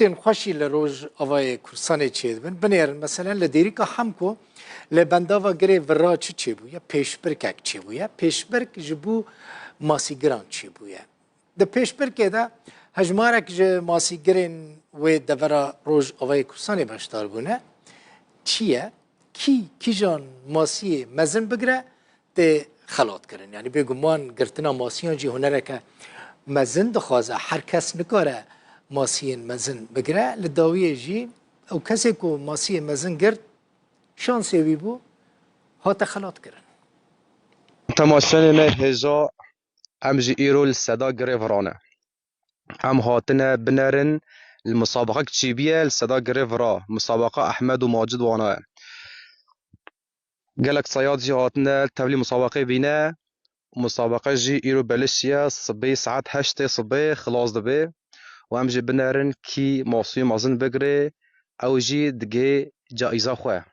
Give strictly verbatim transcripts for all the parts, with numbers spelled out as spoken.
Yên xweşî li Rojavayê Kurdistanê çêdibin. Binêrin, meselen, li Dêrika Hemko li bendava Girê Vira çi çêbûye? Pêşbirkek çêbûye. Pêşbirk ji bo masîgiran çêbûye. Di pêşbirkê de hejmarek ji masîgirên wê devera Rojavayê Kurdistanê beşdar bûne. Çi ye? Kî, kîjan masiyê mezin bigire, tê xelatkirin. Yanî bêguman girtina masiyan jî hunereke mezin dixwaze. Her kes nikare masiyên mezin bigire. Li dawiyê jî ew kesê ku masiyê mezin girt, şansê wî bû, hate xelatkirin. Temaşeyanê me hêja, em jî îro li Seda Girê Vira ne. Em hatine binerin li musabeqek çêbûye li Seda Girê Vira. Musabeqa Ehmed û Macid wana ye. Gelek seyad jî hatine tevlî musabeqê bîne. Musabeqe jî îro belişiye, sibê saet heştê sibê xilas dibe û em jî binerin kî masiyê mezin bigire, ew jî digê caîza xwe.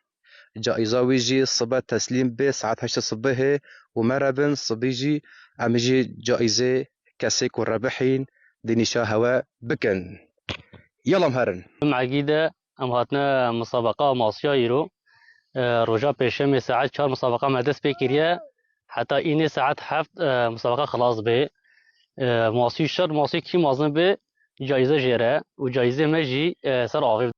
Caîza wî jî sibe teslîm bê saet heştê sibehê û merebin sibî jî em jî caîzê kesê ku rebihîn dê nîşa hewe bikin. Yala em herin. Em Egîd e, em hatine musabeqa masiya îro. E, roja pêşemê saet çar musabeqa me dest pê kiriye. Heta înê saet heft, e, musabeqa xilas bê. E, masî şer, masî kî mezin bê, caîze jê re û caîzê me jî, e, ser avê.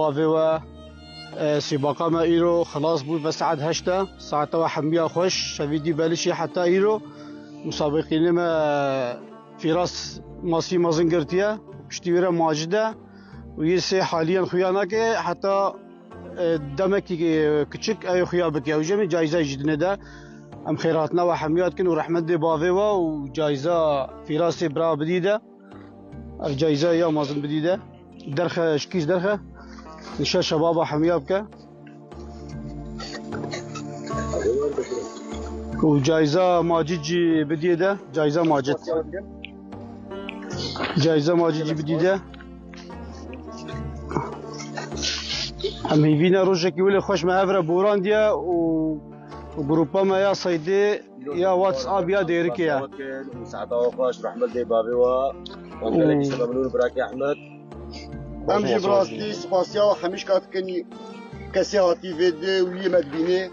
Bavê we, e, sîbaka me îro xilas bû ve saet heşt e. Saeta we hemiya xweş, şevî dî belişî heta îro. Musabiqînê me Fîras masî mezin girtiye. Piştî wê re Macid e. Û yê sê haliyen xuya nake heta, e, demekî, e, kiçik ew xuya bike. Ew jî em ê caîzeyê jî dinê de. Em xêrhatina we hemiya dikin û rehmet dê bavê we û caîza Fîrasê bira bidî de. Ev caîza ya mezin bidî de. Derxe, şikîş derxe. Nişa şebaba hemiya bike. Û caîza Macid jî bidiyê de. Caîza Macid. Caîza Macid jî bidî de. Em hêvî ne rojekî wile xweş me hev re borandiye û, û grupa me ya Seydê ya WhatsApp ya Dêrikê ye. Saeta we xweş, rehmet dê bavê we. Em gelekî ji te memnûn, birakî Ehmed. Em jî bi rastî spasiya we hemîşka dikin, kesê hatî vê dê û yê me dibînê.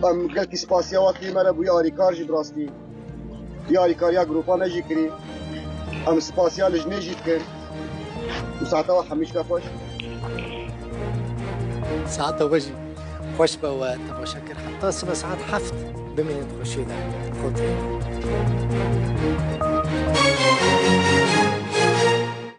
Em gelkî spasiya we dikin, me re bûyî alîkar jî bi rastî. Yarîkariya grupa me jî kirî. Em spasiya lijnê jî dikin. Û saeta we hemîşka xweş. Saeta we jî xweş be we temaşe kir. Heta sibe saet heft bimînin di xweşiyê de. Xatirê.